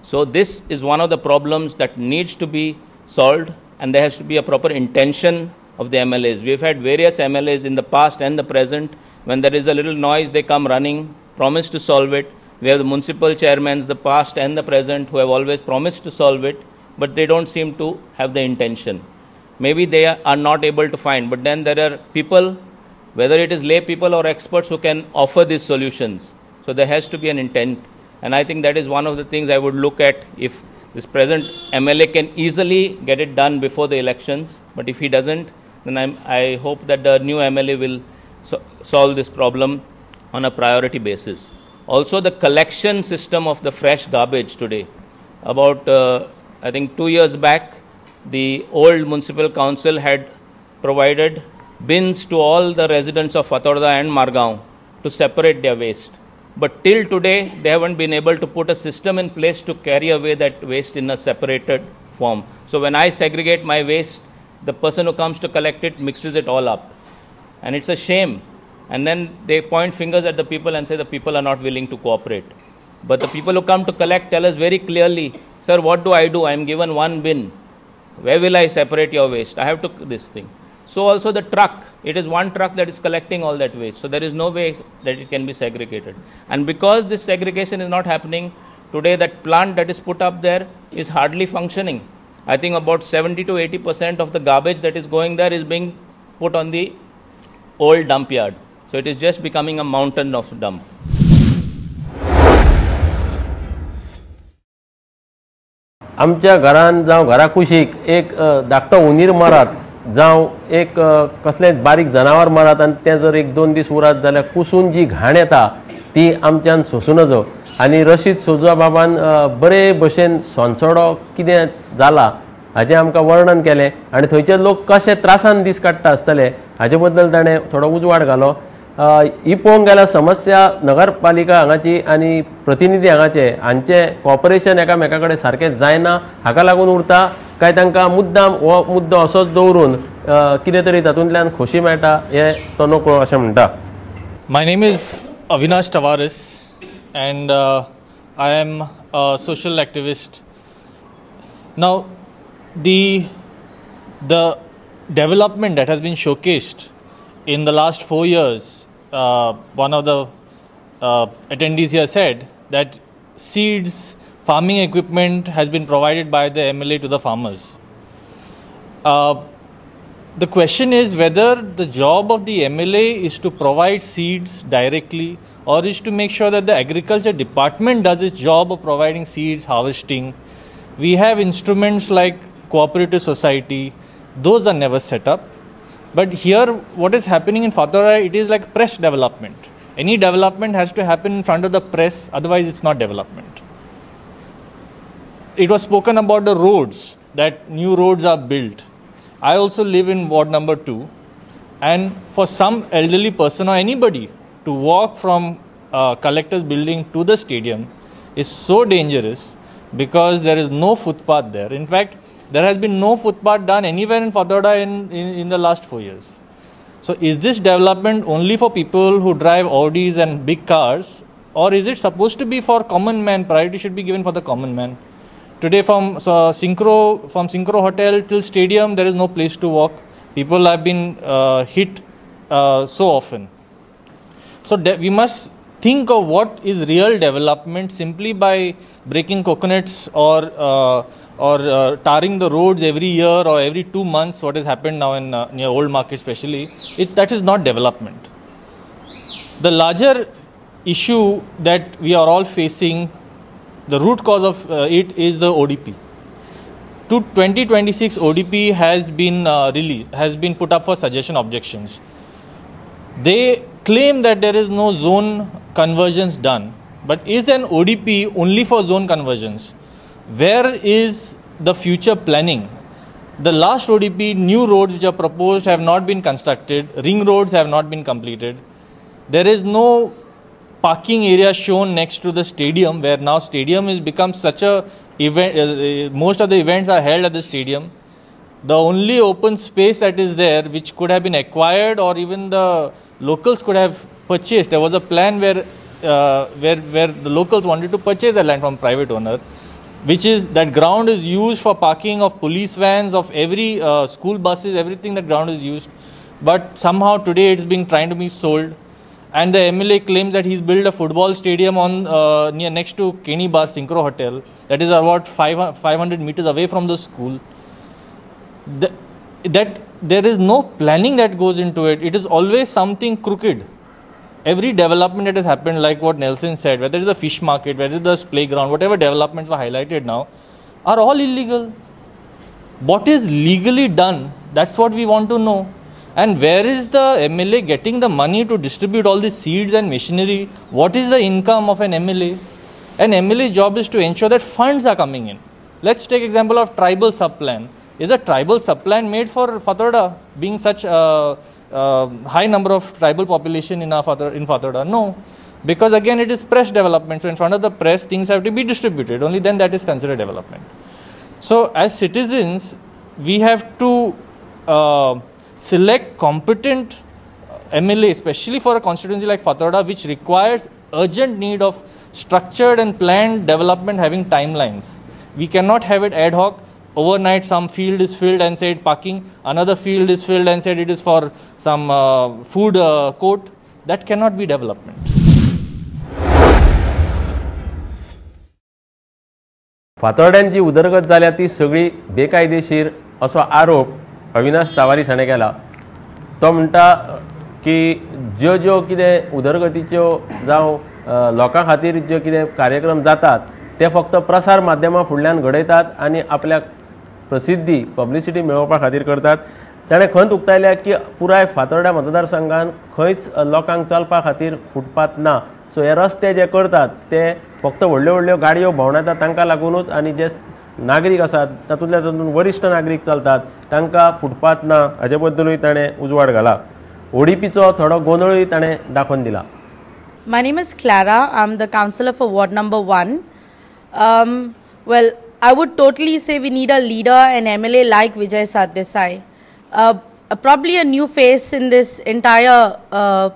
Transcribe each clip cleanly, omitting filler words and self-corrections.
So this is one of the problems that needs to be solved, and there has to be a proper intention of the MLAs. We've had various MLAs in the past and the present. When there is a little noise, they come running, promise to solve it. We have the municipal chairmen, the past and the present, who have always promised to solve it, but they don't seem to have the intention. Maybe they are not able to find, but then there are people, whether it is lay people or experts, who can offer these solutions. So there has to be an intent, and I think that is one of the things I would look at if this present MLA can easily get it done before the elections. But if he doesn't, then I hope that the new MLA will solve this problem on a priority basis. Also, the collection system of the fresh garbage today. About, I think 2 years back, the old municipal council had provided bins to all the residents of Fatorda and Margao to separate their waste. But till today, they haven't been able to put a system in place to carry away that waste in a separated form. So when I segregate my waste, the person who comes to collect it mixes it all up. And it's a shame. And then they point fingers at the people and say the people are not willing to cooperate. But the people who come to collect tell us very clearly, sir, what do I do? I am given one bin. Where will I separate your waste? I have to this thing. So also the truck, it is one truck that is collecting all that waste. So there is no way that it can be segregated. And because this segregation is not happening, today that plant that is put up there is hardly functioning. I think about 70 to 80% of the garbage that is going there is being put on the old dump yard. So it is just becoming a mountain of dump. आमच्या घरान जावं घरा कुशीक एक धाकटो उंदीर मारात जावं एक कसलें बारीक जनावर मारात आनी तें जर एक दोन दीस उरात जाल्यार कुसून जी घाण येता ती आमच्यान सोसूं नजो. आनी रशीद सोजा बाबान बरे भशेन सोनसडो कितें जाला हाजें आमकां वर्णन केलें आनी थंयचे लोक कशे त्रासान दीस काडटा आसतले हाजे बद्दल ताणें थोडो उजवाड घालो. ही पळोवंक गेल्यार समस्या नगरपालिका हांगाची आनी प्रतिनिधी हांगाचे हांचे कॉपरेशन एकामेका कडेन सारकें जायना हाका लागून उरता काय तांकां मुद्दाम हो मुद्दो असोच दवरून कितें तरी तातूंतल्यान खोशी मेळटा हें तो नकळो अशें म्हणटा. My name is Avinash Tavares and I am a social activist. Now the development that has been showcased in the last 4 years, one of the attendees here said that seeds, farming equipment has been provided by the MLA to the farmers. The question is whether the job of the MLA is to provide seeds directly or is to make sure that the agriculture department does its job of providing seeds, harvesting. We have instruments like cooperative society, those are never set up. But here what is happening in Fatorda, it is like press development. Any development has to happen in front of the press, otherwise it's not development. It was spoken about the roads, that new roads are built. I also live in ward number 2, and for some elderly person or anybody to walk from collector's building to the stadium is so dangerous because there is no footpath there. In fact, there has been no footpath done anywhere in Fatorda in the last 4 years. So is this development only for people who drive Audis and big cars, or is it supposed to be for common man? Priority should be given for the common man. Today from Synchro Hotel till stadium, there is no place to walk. People have been hit so often. So we must think of what is real development simply by breaking coconuts or tarring the roads every year or every 2 months, what has happened now in near Old Market especially, that is not development. The larger issue that we are all facing, the root cause of it is the ODP. To 2026 ODP has been released, has been put up for suggestion objections. They claim that there is no zone conversions done, but is an ODP only for zone conversions? Where is the future planning? The last ODP, new roads which are proposed have not been constructed, ring roads have not been completed. There is no parking area shown next to the stadium, where now stadium has become such a event, most of the events are held at the stadium. The only open space that is there, which could have been acquired or even the locals could have purchased. There was a plan where the locals wanted to purchase the land from private owner. which is that ground is used for parking of police vans, of every school buses, everything that ground is used. But somehow today it's being trying to be sold. And the MLA claims that he's built a football stadium on near next to Kenny Bar Synchro Hotel, that is about 500 meters away from the school. That there is no planning that goes into it. It is always something crooked. Every development that has happened, like what Nelson said, whether it's the fish market, whether it's the playground, whatever developments were highlighted now, are all illegal. What is legally done? That's what we want to know. And where is the MLA getting the money to distribute all the seeds and machinery? What is the income of an MLA? An MLA job is to ensure that funds are coming in. Let's take example of tribal subplan. Is a tribal subplan made for Fatorda, being such a high number of tribal population in Fatorda? No, because again it is press development. So in front of the press, things have to be distributed. Only then that is considered development. So as citizens, we have to select competent MLA, especially for a constituency like Fatorda, which requires urgent need of structured and planned development having timelines. We cannot have it ad hoc. Overnight, some field is filled and said parking, another field is filled and said it is for some food court. That cannot be development. फातोर्ड्यान जी उदरगत जाल्या ती सगळी बेकायदेशीर असो आरोप अविनाश तावारीस हाणें केला. तो म्हणटा की ज्यो ज्यो कितें उदरगतीच्यो जावं लोकां खातीर ज्यो कितें कार्यक्रम जातात ते फक्त प्रसार माध्यमां फुडल्यान घडयतात आनी आपल्याक प्रसिद्धी पब्लिसिटी मेळोवपा खातीर करतात. ताणें खंत उक्तायल्या की पुराय फातोर्ड्या मतदारसंघान खंयच लोकांक चलपा खातीर फुटपाथ ना. सो हे रस्ते जे करतात ते फक्त व्हडल्यो व्हडल्यो गाडयो भोंवडायतात तांकां लागुनूच आनी जे नागरीक आसात तातूंतल्या तातूंत वरिश्ठ नागरीक चलतात तांकां फुटपाथ ना हाजे बद्दलूय ताणें उजवाड घाला. ओडीपीचो थोडो गोंदळूय ताणें दाखोवन दिला. My name is Clara. I am the councillor for ward number 1. Well, I would totally say we need a leader, an MLA like Vijay Sardesai. Probably a new face in this entire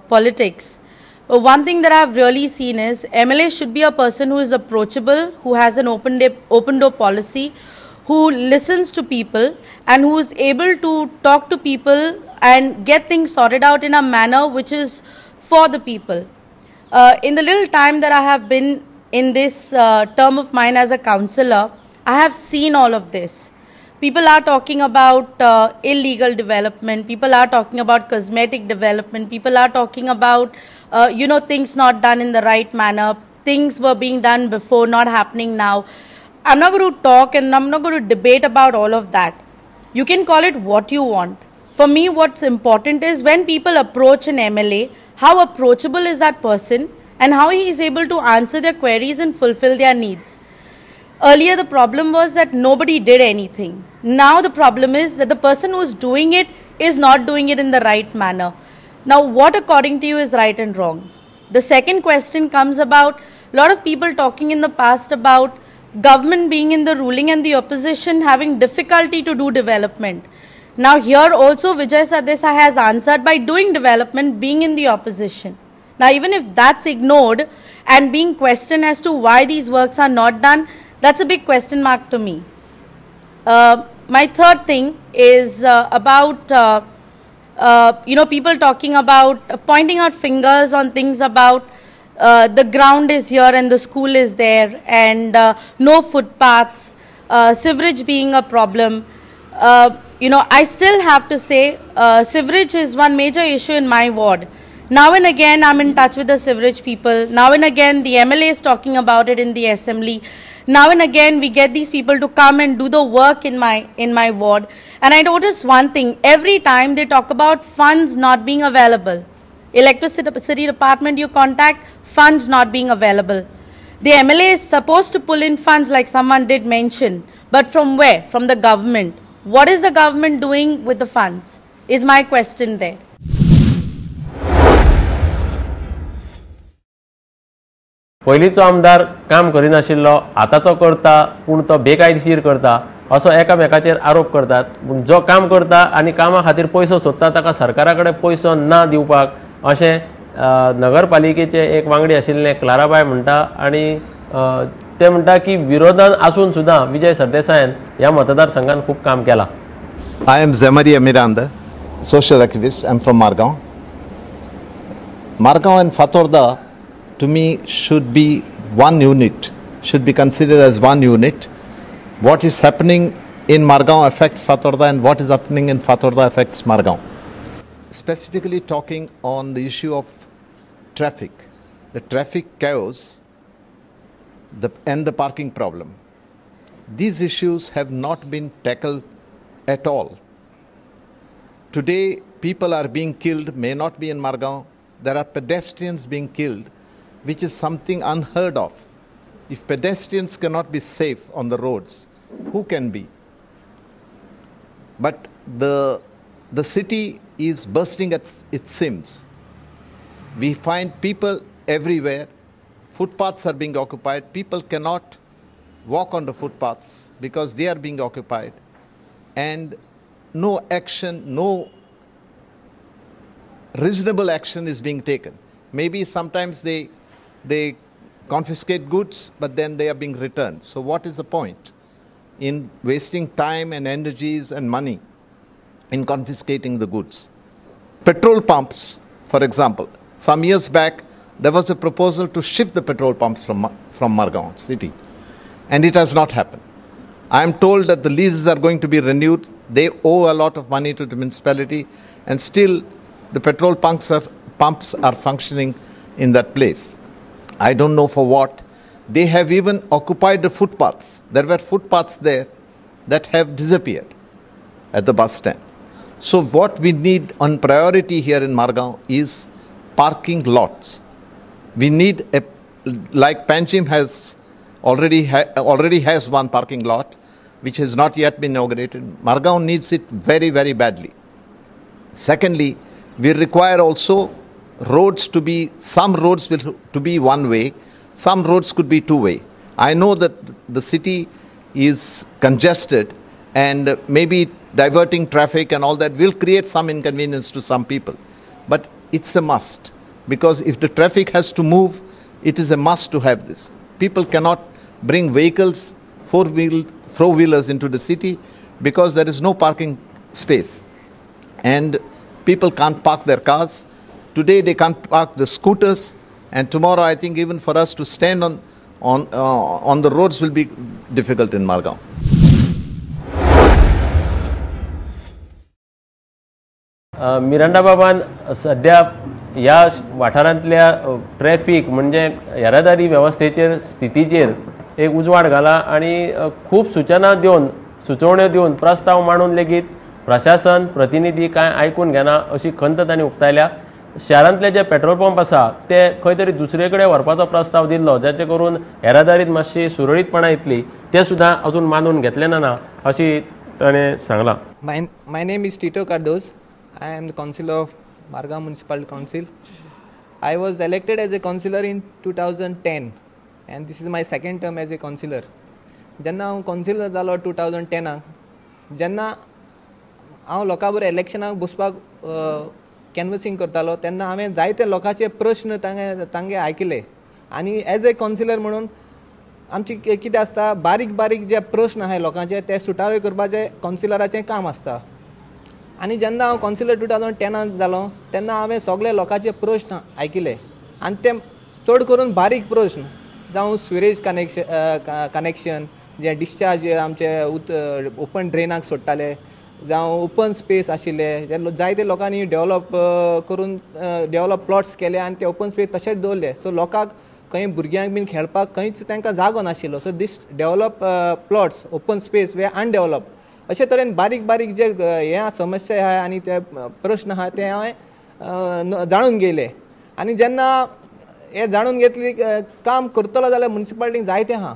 politics. But one thing that I've really seen is MLA should be a person who is approachable, who has an open door policy, who listens to people and who is able to talk to people and get things sorted out in a manner which is for the people. In the little time that I have been in this term of mine as a councillor, I have seen all of this. People are talking about illegal development, people are talking about cosmetic development, people are talking about, things not done in the right manner, things were being done before, not happening now. I'm not going to talk and I'm not going to debate about all of that. You can call it what you want. For me, what's important is when people approach an MLA, how approachable is that person and how he is able to answer their queries and fulfill their needs. Earlier, the problem was that nobody did anything. Now the problem is that the person who is doing it is not doing it in the right manner. Now, what according to you is right and wrong? The second question comes about a lot of people talking in the past about government being in the ruling and the opposition having difficulty to do development. Now here also Vijay Sardesai has answered by doing development, being in the opposition. Now even if that's ignored and being questioned as to why these works are not done, that's a big question mark to me. My third thing is about, people talking about, pointing out fingers on things about the ground is here and the school is there and no footpaths, sewerage being a problem. I still have to say sewerage is one major issue in my ward. Now and again, I'm in touch with the sewerage people. Now and again, the MLA is talking about it in the assembly. Now and again, we get these people to come and do the work in my ward. And I notice one thing, every time they talk about funds not being available. Electricity department you contact, funds not being available. The MLA is supposed to pull in funds like someone did mention. But from where? From the government. What is the government doing with the funds? Is my question there. पयलींचो आमदार काम करिनाशिल्लो, आतांचो करता पूण तो बेकायदेशीर करता असो एकामेकाचेर आरोप करतात. पूण जो काम करता आनी कामा खातीर पयसो सोदता ताका सरकारा कडेन पयसो ना दिवपाक अशें नगरपालिकेचे एक वांगडी आशिल्ले क्लाराबाय म्हणटा. आनी ते म्हणटा की विरोधान आसून सुद्दां विजय सरदेसायान ह्या मतदारसंघान खूब काम केलां. I am Zemaria Miranda, social activist. I am from Margao. Margao and Fatorda to me should be one unit, should be considered as one unit. What is happening in Margao affects Fatorda and what is happening in Fatorda affects Margao. Specifically talking on the issue of traffic, the traffic chaos and the parking problem. These issues have not been tackled at all. Today, people are being killed, may not be in Margao. There are pedestrians being killed, which is something unheard of. If pedestrians cannot be safe on the roads, who can be? But the city is bursting at its seams. We find people everywhere. Footpaths are being occupied. People cannot walk on the footpaths because they are being occupied. And no action, no reasonable action is being taken. Maybe sometimes they confiscate goods, but then they are being returned. So what is the point in wasting time and energies and money in confiscating the goods? Petrol pumps, for example, some years back, there was a proposal to shift the petrol pumps from Margao city, and it has not happened. I am told that the leases are going to be renewed. They owe a lot of money to the municipality, and still the petrol pumps are functioning in that place. I don't know for what. They have even occupied the footpaths. There were footpaths there that have disappeared at the bus stand. So what we need on priority here in Margao is parking lots. We need a, like Panjim has already has one parking lot, which has not yet been inaugurated. Margao needs it very, very badly. Secondly, we require also roads to be, some roads will to be one way, some roads could be two way. I know that the city is congested and maybe diverting traffic and all that will create some inconvenience to some people. But it's a must, because if the traffic has to move, it is a must to have this. People cannot bring vehicles, four-wheelers into the city because there is no parking space. And people can't park their cars. Today they can't park the scooters, and tomorrow I think even for us to stand on the roads will be difficult in Margao. Miranda बाबान सध्या ह्या वाठारांतल्या traffic म्हणजे येरादारी वेवस्थेचेर स्थितीचेर एक उजवाड घाला आनी खूब सूचना दिवन सुचोवण्यो दिवन प्रस्ताव मांडून लेगीत प्रशासन प्रतिनिधी कांय आयकून घेना अशी खंत तांणी उक्तायल्या. शारांतले जे पेट्रोल पंप आसा ते खंय तरी दुसरे कडेन व्हरपाचो प्रस्ताव दिल्लो, जाचे करून येरादारीत मातशी सुरळीतपणा येतली, ते सुद्दां अजून मानून घेतले ना अशी ताणें सांगलां. My name is Tito Cardozo. I am the councillor of Margao Municipal Council. I was elected as a councillor in 2010 and this is my second term as a councillor. जेन्ना हांव कावन्सिलर जालो 2010 जेन्ना हांव लोकां बरोबर इलेक्शनाक बसपाक कॅनवसींग करतालो तेन्ना हांवें जायते लोकांचे प्रश्न तांगे आयकले आनी एज ए कावन्सिलर म्हणून आमची कितें आसता, बारीक बारीक जे प्रश्न आहाय लोकांचे ते सुटावे करपाचें कावन्सिलराचें काम आसता. आनी जेन्ना हांव कावन्सिलर 2010 जालो तेन्ना हांवें सगळे लोकांचे प्रश्न आयकले आनी ते चड करून बारीक प्रश्न जावं स्विरेज कनेक्शन जे डिस्चार्ज आमचे ओपन ड्रेनाक सोडटाले, जावं ओपन स्पेस आशिल्ले जे जायते लोकांनी डेवलप करून डेवलप प्लॉट्स केले आनी ते ओपन स्पेस तशेंच दवरले. सो लोकांक खंय भुरग्यांक बीन खेळपाक खंयच तांकां जागो नाशिल्लो. So this develop plots open space were undevelop. अशे तरेन बारीक बारीक जे हे समस्या आहा आनी ते प्रश्न आहा ते हांवें जाणून घेयले. आनी जेन्ना हे जाणून घेतली काम करतलो जाल्यार मुन्सिपालिटीक जायते आहा,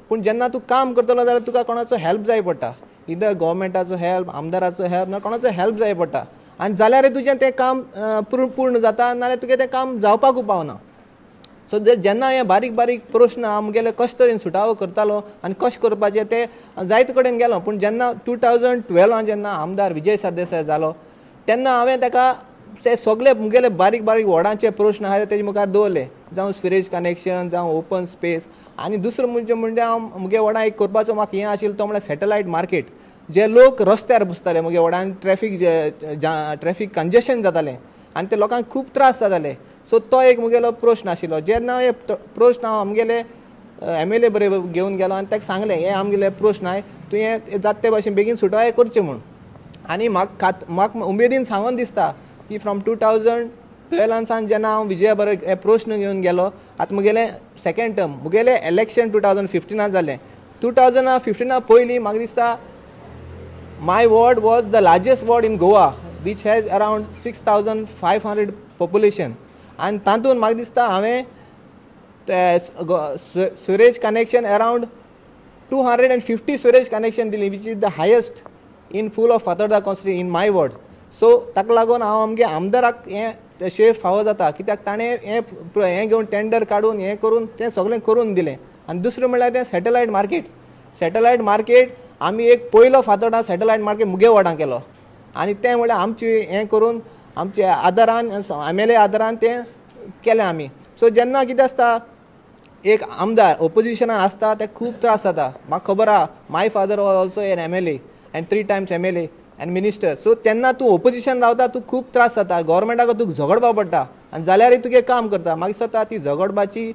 पूण जेन्ना तूं काम करतलो जाल्यार तुका कोणाचो हेल्प जाय पडटा, इदर गव्हर्मेंटाचो हेल्प, आमदाराचो हेल्प, ना कोणाचो हेल्प जाय पडटा आनी जाल्यार तुजें तें काम पूर्ण जाता, नाल्यार तुगें तें काम जावपाकूय पावना. सो जेन्ना हे बारीक बारीक प्रश्न हांव मुगेले कशे तरेन सुटावो करतालो आनी कशें करपाचें ते जायते कडेन गेलो. पूण जेन्ना 2012 जेन्ना आमदार विजय सरदेसाय जालो तेन्ना हांवें ताका ते सगळे मुगेले बारीक बारीक वॉर्डांचे प्रश्न आहा तेजे मुखार दवरले, जावं स्विरेज कनेक्शन जावं ओपन स्पेस. आनी दुसरो म्हणजे म्हणजे हांव मुगे वॉर्डां एक करपाचो म्हाका हें आशिल्लो तो म्हणल्यार सॅटलायट मार्केट. जे लोक रस्त्यार बसताले मुगे वॉर्डान ट्रॅफीक ट्रॅफीक कंजेशन जातालें आनी ते लोकांक खूब त्रास जाताले. सो तो एक मुगेलो प्रश्न आशिल्लो. जेन्ना हे प्रश्न हांव आमगेले MLA बरोबर घेवन गेलो आनी ताका सांगलें हे आमगेले प्रश्न आहाय, तुवें जाता ते भाशेन बेगीन सुटावे करचे म्हूण. आनी म्हाका म्हाका उमेदीन सांगून दिसता की फ्रॉम 2012 सावन जेन्ना हांव विजया बरोबर हे प्रश्न घेवन गेलो, आतां मुगेलें सेकेंड टर्म, मुगेलें इलेक्शन 2015 जालें. 2015 पयलीं म्हाका दिसता my ward was the largest ward in Goa which has around 6,500 population. आनी तातूंत म्हाका दिसता हांवें sewerage connection around 250 sewerage connection दिली, which is the highest in full of Fatorda constituency in my ward. So ताका लागून हांव आमगे आमदाराक हें श्रेय फावो जाता, कित्याक ताणें हें हें घेवन टेंडर काडून हें करून तें सगळें करून दिलें. आनी दुसरें म्हणल्यार तें सॅटलायट मार्केट. सॅटलायट मार्केट आमी एक पयलो फातोर्डा सॅटलायट मार्केट मुगे वॉर्डान केलो आनी तें म्हणल्यार आमची हें करून आमचे आदारान MLA आदारान तें केलें आमी. सो जेन्ना कितें आसता एक आमदार ओपोजिशनान आसता ते खूब त्रास जाता. म्हाका खबर आहा, my father was also an MLA and 3 times MLA and minister. So तेन्ना तूं ओपोजिशन रावता तूं खूब त्रास जाता, गव्हर्मेंटाक तुका झगडपा पडटा आनी जाल्यारय तुगे काम करता. म्हाका दिसता ती झगडपाची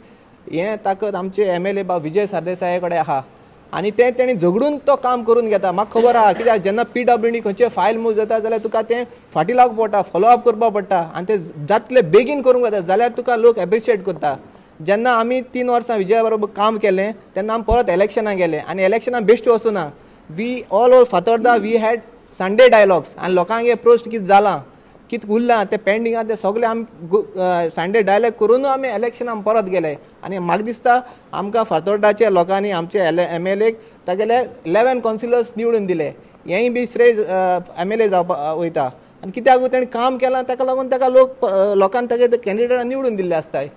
हें ताकद आमचे MLA बाब विजय सरदेसाया कडेन आहा आनी तें तेणी झगडून तो काम करून घेता. म्हाका खबर आहा कित्याक जेन्ना PWD खंयचे फायल मूव जाता जाल्यार तुका तें फाटीं लागूंक पडटा, फॉलोअप करपाक पडटा आनी तें जातले बेगीन करूंक जाता जाल्यार तुका लोक एप्रिशिएट करता. जेन्ना आमी 3 वर्सां विजया बरोबर काम केलें तेन्ना आमी परत इलेक्शनाक गेले आनी इलेक्शनाक best वचूना, we all over Fatorda we had Sunday dialogues आनी लोकांक हे प्रश्न कितें जालां कितें उरलां तें पेंडींग आहा तें सगळें आमी संडे डायलॉग करून आमी इलेक्शनाक परत गेले. आनी म्हाका दिसता आमकां फातोर्डाच्या लोकांनी आमचे MLA तागेले 11 कावन्सिलर्स निवडून दिले, हेंय बी श्रेय MLA जावपा वयता. आनी कित्याक तेणें काम केलां ताका लागून ताका लोक लोकांनी तागे कॅन्डिडेटां निवडून दिल्ले आसताय.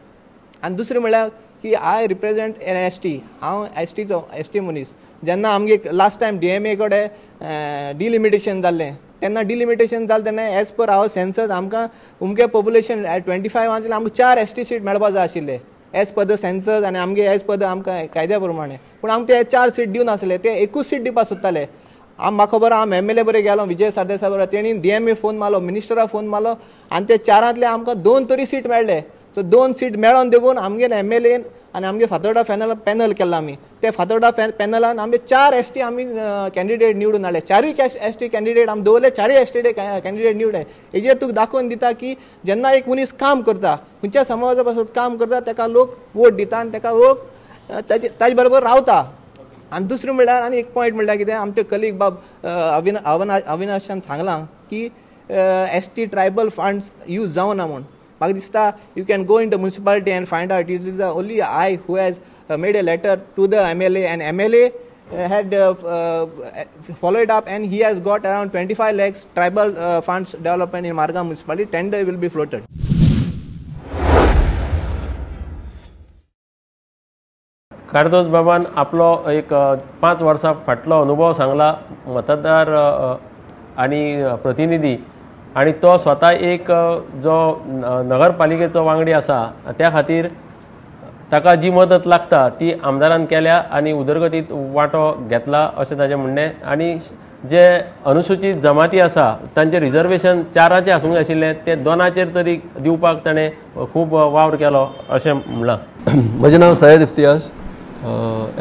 आनी दुसरें म्हणल्यार की I represent N ST, हांव STचो ST मनीस. जेन्ना आमगे लास्ट टायम DMA कडेन डिलिमिटेशन जाल्लें तेन्ना डिलिमिटेशन जालें तेन्ना एज पर our census आमकां उमके पॉप्युलेशन 25 आशिल्लें, आमकां 4 ST seat मेळपा जाय आशिल्ले एज पर the census आनी आमगे एज पर the आमकां कायद्या प्रमाणे. पूण आमकां ते 4 सीट दिवन आसले, ते एकूच सीट दिवपाक सोदताले. आम म्हाका खबर आहा, आम MLA बरें गेलो विजय सरदेसाय बरोबर, तेणी DMA phone मारलो, मिनिस्टराक फोन मारलो आनी ते 4ांतले आमकां 2 तरी सीट मेळ्ळे. सो 2 सीट मेळोन देखून आमगे MLA आनी आमगे फातोर्डा पॅनल केल्लो आमी. ते फातोर्डा पॅनलान आमगे 4 ST आमी कॅन्डिडेट निवडून हाडले, 4 ST candidate आमी दवरले, 4 ST candidate निवडले. हेजेर तुका दाखोवन दिता की जेन्ना एक मनीस काम करता, खंयच्या समाजा पासून काम करता ताका लोक वोट दिता आनी ताका लोक ताजे बरोबर रावता. आनी दुसरें म्हणल्यार आनी एक पॉयंट म्हणल्यार कितें, आमचे कलीग बाब अविनाशान सांगलां की ST tribal funds use जावना म्हूण. म्हाका दिसता you can go in the municipality and find out it is the only I who has made a letter to the MLA and MLA had followed up and he has got around 25 lakhs tribal funds development in Margao municipality. Tender will be floated. Cardozo बाबान आपलो एक 5 वर्सां फाटलो अनुभव सांगला मतदार आनी प्रतिनिधी, आनी तो स्वता एक जो नगरपालिकेचो वांगडी आसा त्या खातीर ताका जी मदत लागता ती आमदारान केल्या आनी उदरगतीत वांटो घेतला अशें ताजें म्हणणें. आनी जे अनुसूचीत जमाती आसा तांचें रिजर्वेशन 4 आसूंक जाय आशिल्लें तें 2 तरी दिवपाक ताणें खूब वावर केलो अशें म्हणलां. म्हजें नांव Syed Imtiaz,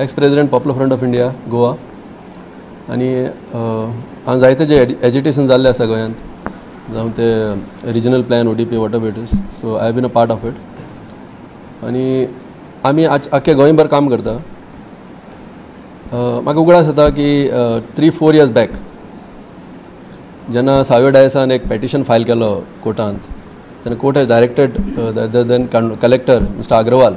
ex president Popular Front of India Goa. आनी हांव जायते जे एजिटेशन जाल्लें आसा गोंयांत, जावं ते regional plan, ODP, whatever it is, so I have been a part of it. आनी आमी आख्खे गोंयभर काम करता. म्हाका उगडास जाता की 3-4 इयर्स बॅक जेन्ना सावयो डायसान एक पेटिशन फायल केलो कोर्टांत, तेन्ना court has directed the then collector mister Agarwal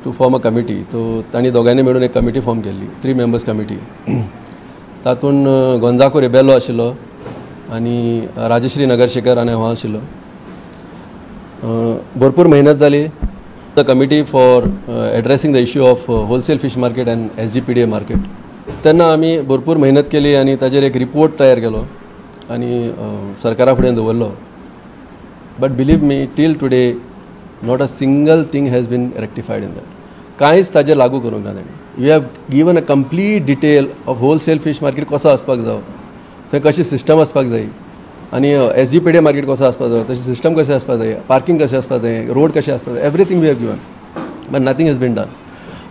to form a committee. तो तांणी दोगांयनी मेळून एक कमिटी फॉर्म केल्ली, 3 मेंबर्स कमिटी. तातूंत गोंजाको रिबेलो आशिल्लो आनी राजश्री नगरशेखर आनी हांव आशिल्लो. भरपूर मेहनत जाली. The committee for addressing the issue of wholesale fish market and SGPDA market. तेन्ना आमी भरपूर मेहनत केली आनी ताजेर एक रिपोर्ट तयार केलो आनी सरकारा फुडें दवरलो. But believe me, till today not a single thing has been rectified in that. कांयच ताजेर लागू करूंक ना ताणें. We have given a complete detail of wholesale fish market कसो आसपाक जावो, थंय कशी सिस्टम आसपाक जाय, आनी S G P D market कसो आसपाक जाय, तशी सिस्टम कशें आसपाक जाय, पार्किंग कशें आसपाक जाय, रोड कशें आसपाक जाय, everything we have given, but nothing has been done.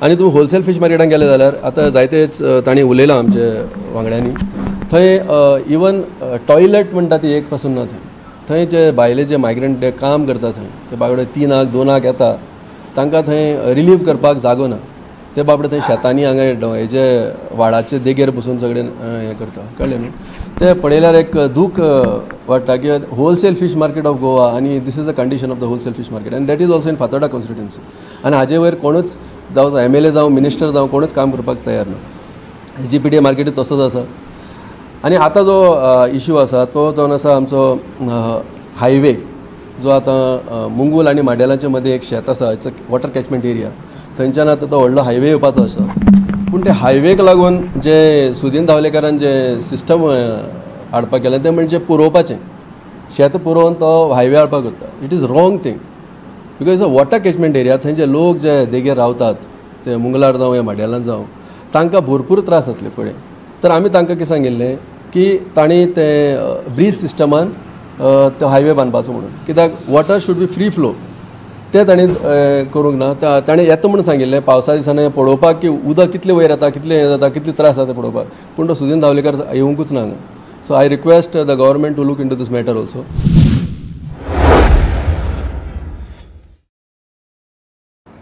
आनी तूं होलसेल फीश मार्केटान गेले जाल्यार आतां जायतेच तांणी उलयलां आमचे वांगड्यांनी, थंय इवन टॉयलेट म्हणटा ती एक पासून ना. थंय थंय जे भायले जे मायग्रंट जे काम करता थंय ते बाबडे 3-2 2 येता, तांकां थंय रिलीव करपाक जागो ना. ते बाबडे थंय शेतांनी हांगा हेजे वाडाचे देगेर बसून सगळे हें करता, कळ्ळें न्हू. ते पळयल्यार एक दूख वाडटा की wholesale fish market of Goa आनी this is a condition of the wholesale fish market, and that is also in Fatorda constituency. आनी हाजे वयर कोणूच जावं एम एल ए जावं मिनिस्टर जावं कोणूच काम करपाक तयार ना. S G P D मार्केटूय तसोच आसा. आनी आतां जो इशू आसा तो जावन आसा आमचो हायवे जो आतां मुंगूल आनी माडेलांचे मदें एक शेत आसा, it's a water catchment area, थंयच्यान आतां तो व्हडलो हायवे येवपाचो आसा. पूण ते हायवेक लागून जे सुदीन धावलेकारान जे सिस्टम हाडपाक गेलें तें म्हणजे पुरोवपाचें, शेत पुरोवन तो हायवे हाडपाक करता. It is wrong thing because it's a water catchment area. थंय जे लोक जे देगेर रावतात ते मुंगलार जावं या माडेलान जावं तांकां भरपूर त्रास जातले फुडें. तर आमी तांकां कितें सांगिल्लें की तांणी ते ब्रीज सिस्टमान तो हायवे बांदपाचो म्हणून, कित्याक water should be free flow. ते तांणी करूंक ना. ताणें येता म्हणून सांगिल्लें पावसा दिसांनी पळोवपाक की उदक कितलें वयर येता, कितलें हें जाता, कितले त्रास जाता पळोवपाक, पूण तो सुदीन धावलेकर येवंकूच ना हांगा. So I request the government to look into this matter also.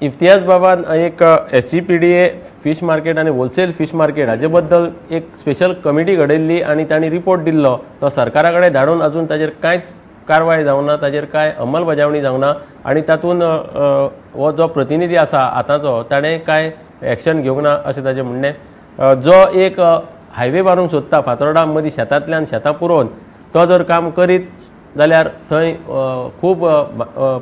Imtiaz बाबान एक S G P D A fish market आनी होलसेल फीश मार्केट हाजे बद्दल एक स्पेशल कमिटी घडयल्ली आनी तांणी रिपोर्ट दिल्लो, तो सरकारा कडेन धाडून अजून ताजेर कांयच कारवाय जावंक ना, ताजेर कांय अंमलबजावणी जावंक ना आनी तातूंत हो जो प्रतिनिधी आसा आतांचो ताणें कांय एक्शन घेवंक ना अशें ताजें म्हणणें. जो एक हायवे बांदूंक सोदता फातोर्डा मदीं शेतांतल्यान शेतां पुरोवन, तो जर काम करीत जाल्यार थंय खूब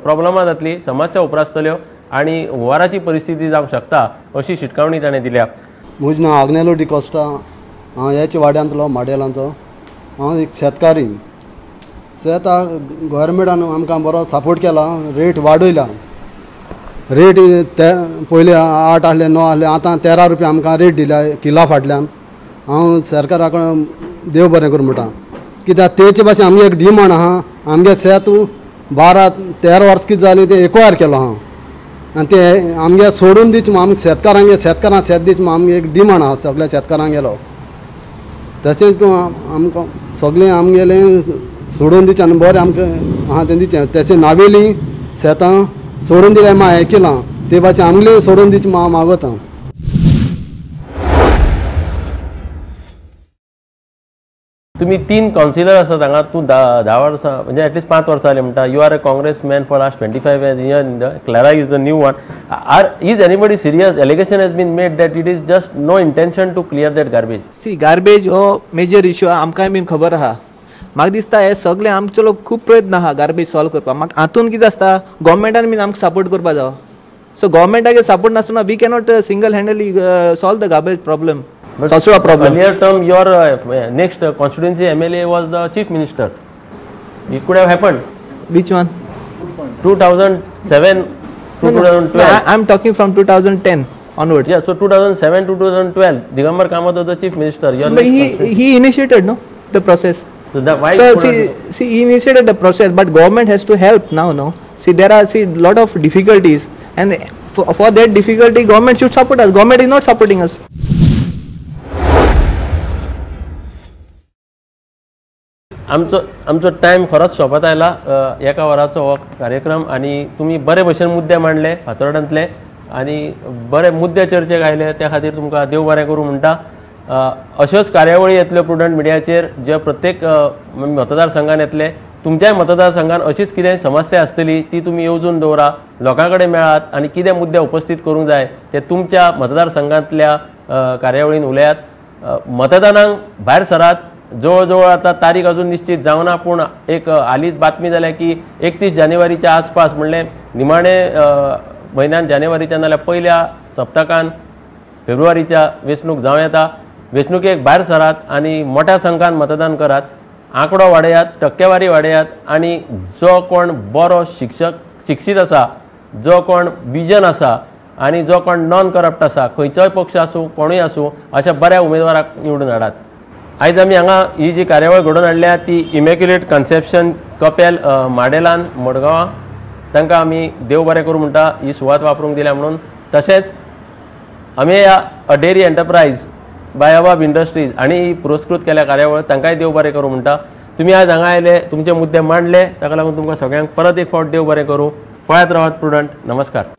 प्रॉब्लमां जातली, समस्या उप्रासतल्यो आनी हुंवाराची परिस्थिती जावंक शकता अशी शिटकावणी ताणें दिल्या. म्हजें नांव आग्नेलो डिकोस्टा, हांव ह्याच वाड्यांतलो माडेलांचो, हांव एक शेतकारी. शेतां गोवोरमेंटान आमकां बरो सपोर्ट केला, रेट वाडयला. रेट ते पयलीं 8 आसले 9 आसले, आतां 13 रुपया आमकां रेट दिल्या किला फाटल्यान. हांव सरकारा कडेन देव बरें करूं म्हणटा, कित्याक तेचे भाशेन आमगे एक डिमांड आहा. आमगे शेत 12-13 वर्स कितें जालीं तें एकवायर केलो आहा आनी ते आमगे सोडून दिवचें म्हूण आमकां शेतकारांगे शेतकारांक शेत दिवचें म्हूण आमगे एक डिमांड आहा सगल्या शेतकारांगेलो. तशेंच आमकां सगळें आमगेलें सोडून दिवचें आनी बरें आमकां आहा तें दिवचें. तशें नावेली शेतां सोडून दिल्यार मागीर आयकिलां, ते भाशेन आमगेलें सोडून दिवचें म्हूण हांव मागता. तुमी 3 कावन्सिलर आसात हांगा, तूं 10 वर्सां म्हणजे एटलिस्ट 5 वर्सां जालीं म्हणटा. You are a Congress man for last 25 years here in the Clara is the new one. Are is anybody serious? Allegation has been made that it is just no intention to clear that garbage. See, garbage हो major issue आहा, आमकांय बीन खबर आहा. म्हाका दिसता हे सगळे आमचो लोक खूब प्रयत्न आहा गार्बेज सॉल्व करपाक. म्हाका हातून कितें आसता, गोवोरमेंटान बीन आमकां सपोर्ट करपा जावो. सो गोवोरमेंटाक सपोर्ट नासतना we cannot single handedly solve the garbage problem. But earlier term, your next constituency MLA was the chief minister. It could have happened. Which one? 2007 to 2012. No, I am talking from 2010 onwards. Yeah, so 2007 to 2012, Digambar Kamath was the chief minister. Your but he initiated, no, the process. So that why? So see, he initiated the process, but government has to help now, no. See, there are lot of difficulties, and for that difficulty, government should support us. Government is not supporting us. आमचो आमचो time खरोच सोंपत आयला. एका वराचो हो कार्यक्रम आनी तुमी बरे भशेन मुद्दे मांडले फातोर्डांतले आनी बरे मुद्दे चर्चेक आयले, त्या खातीर तुमकां देव बरें करूं म्हणटा. अश्योच कार्यावळी येतल्यो प्रुडंट मिडियाचेर, जे प्रत्येक मतदारसंघान येतले. तुमच्याय मतदारसंघान अशीच कितें समस्या आसतली ती तुमी येवजून दवरा, लोकां कडेन मेळात आनी कितें मुद्दे उपस्थीत करूंक जाय ते तुमच्या मतदारसंघांतल्या कार्यावळीन उलयात. मतदानाक भायर सरात. जवळ जवळ आतां तारीख अजून निश्चित जावना, पूण एक हालींच बातमी जाल्या की 31 जानेवारीच्या आसपास, म्हणलें निमाणे म्हयन्यान जानेवारीच्या नाल्यार पयल्या सप्तकान फेब्रुवारीच्या वेंचणूक जावं येता. वेंचणुकेक भायर सरात आनी मोठ्या संख्यान मतदान करात. आंकडो वाडयात, टक्केवारी वाडयात आनी जो कोण बरो शिक्षीत आसा, जो कोण विजन आसा आनी जो कोण नॉन करप्ट आसा, खंयचोय पक्ष आसूं कोणूय आसूं, अशा बऱ्या उमेदवाराक निवडून हाडात. आयज आमी हांगा ही जी कार्यावळ घडोवन हाडल्या ती इमॅक्युलेट कन्सेप्शन कपेल माडेलान मडगांवां, तांकां आमी देव बरें करूं म्हणटा ही सुवात वापरूंक दिल्या म्हणून. तशेंच आमी ह्या अडेरी एंटरप्रायज बाय अबाब इंडस्ट्रीज हांणी पुरस्कृत केल्या कार्यावळ, तांकांय देव बरें करूं म्हणटा. तुमी आज हांगा आयले, तुमचे मुद्दे मांडले, ताका लागून तुमकां सगळ्यांक परत एक फावट देव बरें करूं. पळयत रावात प्रुडंट. नमस्कार.